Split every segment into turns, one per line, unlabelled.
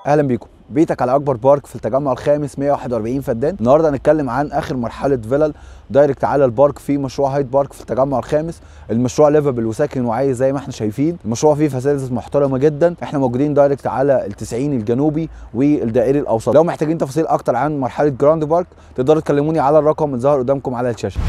اهلا بيكم. بيتك على اكبر park في التجمع الخامس 141 فدان. النهارده هنتكلم عن اخر مرحلة فيلل direct على ال park في مشروع هايد بارك في التجمع الخامس. المشروع livable وساكن وعايز زي ما احنا شايفين. المشروع فيه facilities محترمه جدا. احنا موجودين direct على ال90 الجنوبي والدائري الاوسط. لو محتاجين تفاصيل اكتر عن مرحلة جراند بارك تقدروا تكلموني على الرقم اللي ظهر قدامكم على الشاشة.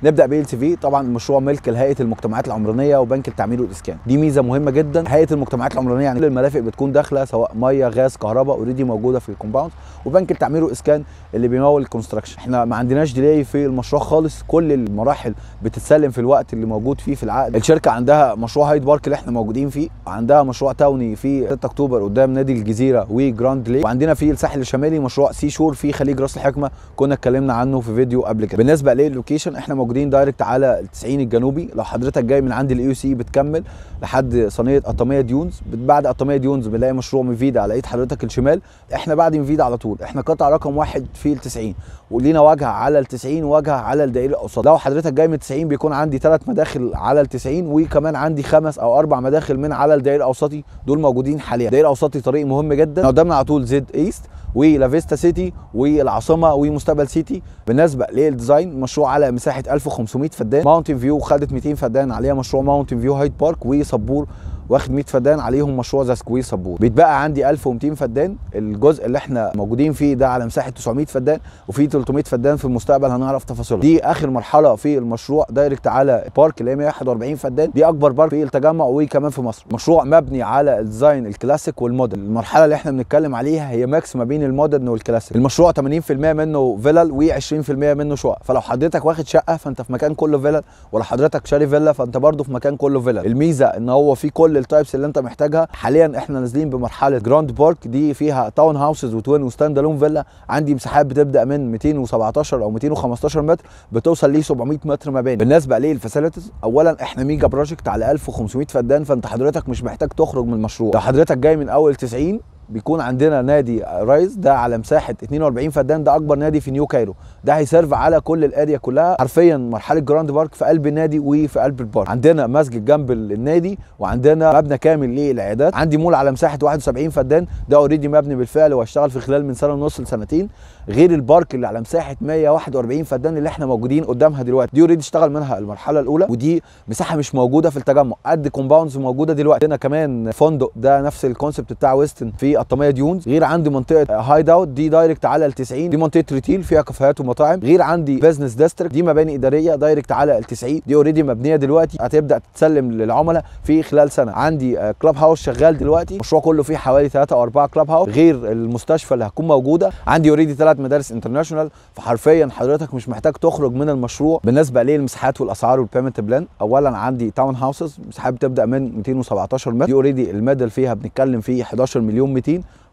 نبدا بال CV. طبعا المشروع ملك لهيئة المجتمعات العمرانية وبنك التعمير والاسكان، دي ميزة مهمة جدا. هيئة المجتمعات العمرانية يعني كل المرافق بتكون داخله، سواء مية غاز كهرباء already موجودة في ال compound، وبنك التعمير والاسكان اللي بيمول ال construction. احنا ما عندناش delay في المشروع خالص، كل المراحل بتتسلم في الوقت اللي موجود فيه في العقد. الشركة عندها مشروع هايد بارك اللي احنا موجودين فيه، عندها مشروع تاوني في 6 اكتوبر قدام نادي الجزيرة وجراند ليك، وعندنا في الساحل الشمالي مشروع سي شور في خليج راس الحكمة كنا اتكلمنا عنه في فيديو قبل كده. بالنسبة لل location احنا موجودين direct على ال90 الجنوبي. لو حضرتك جاي من عند ال AUC بتكمل لحد صينية قطاميه ديونز، بعد قطاميه ديونز بنلاقي مشروع ميفيدا على ايد حضرتك الشمال. احنا بعد ميفيدا على طول احنا قطع رقم 1 في ال90، ولينا واجهه على ال90 وواجهه على الدائري الاوسط. لو حضرتك جاي من ال90 بيكون عندي 3 مداخل على ال90، وكمان عندي 5 او 4 مداخل من على الدائري الاوسطي، دول موجودين حاليا. الدائري الاوسطي طريق مهم جدا، قدامنا على طول زد ايست ولافيستا سيتي والعاصمه ومستقبل سيتي. بالنسبة لل design مشروع على مساحة 1500 فدان. ماونتن فيو خدت 200 فدان عليها مشروع ماونتن فيو هايد بارك، وصبور واخد 100 فدان عليهم مشروع ذا سكوير صبور. بيتبقى عندي 1200 فدان. الجزء اللي احنا موجودين فيه ده على مساحة 900 فدان، وفي 300 فدان في المستقبل هنعرف تفاصيلها. دي اخر مرحلة في المشروع direct على park اللي هي 141 فدان، دي اكبر park في التجمع وكمان في مصر. مشروع مبني على ال design ال classic وال modern. المرحلة اللي احنا بنتكلم عليها هي mix ما بين ال modern وال classic. المشروع 80% منه فيلل و20% منه شقق، فلو حضرتك واخد شقه فانت في مكان كله فيلل، ولو حضرتك شاري فيلا فانت برده في مكان كله فيلل. الميزة ان هو في كل ال types اللي انت محتاجها. حاليا احنا نازلين بمرحلة جراند بارك، دي فيها town houses و twin و stand alone فيلا. عندي مساحات بتبدا من 217 او 215 متر بتوصل ل 700 متر مباني. بالنسبة لل facilities، اولا احنا mega project على 1500 فدان، فانت حضرتك مش محتاج تخرج من المشروع. لو حضرتك جاي من اول 90 بيكون عندنا نادي رايز، ده على مساحة 42 فدان، ده اكبر نادي في نيو كايرو، ده هي serve على كل ال area كلها. حرفيا مرحلة جراند بارك في قلب النادي وفي قلب ال park. عندنا مسجد جنب النادي، وعندنا مبنى كامل للعيادات. عندي مول على مساحة 71 فدان، ده already مبني بالفعل وهشتغل في خلال من سنة ونص لسنتين. غير ال park اللي على مساحة 141 فدان اللي احنا موجودين قدامها دلوقتي، دي already اشتغل منها المرحلة الاولى، ودي مساحة مش موجودة في التجمع قد compounds موجودة دلوقتي. عندنا كمان فندق ده نفس ال concept بتاع ويستن في قطاميه ديونز. غير عندي منطقة هايد اوت دي direct على ال90، دي منطقة retail فيها كافيهات ومطاعم. غير عندي business district، دي مباني ادارية direct على ال90، دي already مبنية دلوقتي هتبدا تتسلم للعملاء في خلال سنة. عندي club house شغال دلوقتي، المشروع كله فيه حوالي 3 او 4 club house، غير المستشفى اللي هتكون موجودة. عندي already 3 مدارس international، فحرفيا حضرتك مش محتاج تخرج من المشروع. بالنسبة للمساحات والاسعار وال payment plan، اولا عندي town houses مساحات بتبدا من 217 متر، دي already ال middle فيها بنتكلم فيه 11 مليون 200،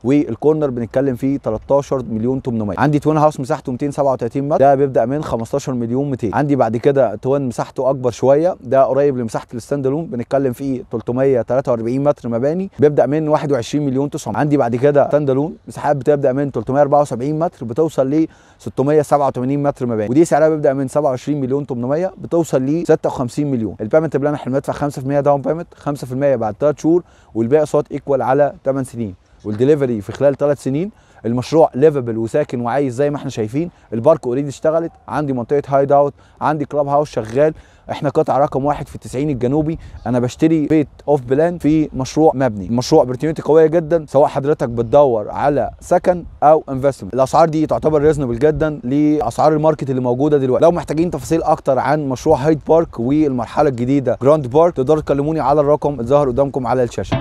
وال corner بنتكلم فيه 13 مليون 800. عندي twin house مساحته 237 متر، ده بيبدا من 15 مليون 200. عندي بعد كده twin مساحته اكبر شوية، ده قريب لمساحة ال stand alone، بنتكلم فيه 343 متر مباني، بيبدا من 21 مليون 900. عندي بعد كده stand alone مساحات بتبدا من 374 متر بتوصل ل 687 متر مباني، ودي سعرها بيبدا من 27 مليون 800 بتوصل ل 56 مليون. ال payment plan احنا بندفع 5% down payment، 5% بعد 3 شهور، والباقي اقساط equal على 8 سنين، والدليفري في خلال 3 سنين. المشروع livable وساكن وعايز زي ما احنا شايفين. ال park already اشتغلت، عندي منطقة هايد اوت، عندي club house شغال. احنا قطع رقم 1 في ال90 الجنوبي. انا بشتري بيت off plan في مشروع مبني. المشروع opportunity قوية جدا، سواء حضرتك بتدور على سكن او investment. الاسعار دي تعتبر reasonable جدا لاسعار ال market اللي موجودة دلوقتي. لو محتاجين تفاصيل اكتر عن مشروع هايد بارك والمرحلة الجديدة جراند بارك تقدروا تكلموني على الرقم الظاهر قدامكم على الشاشة.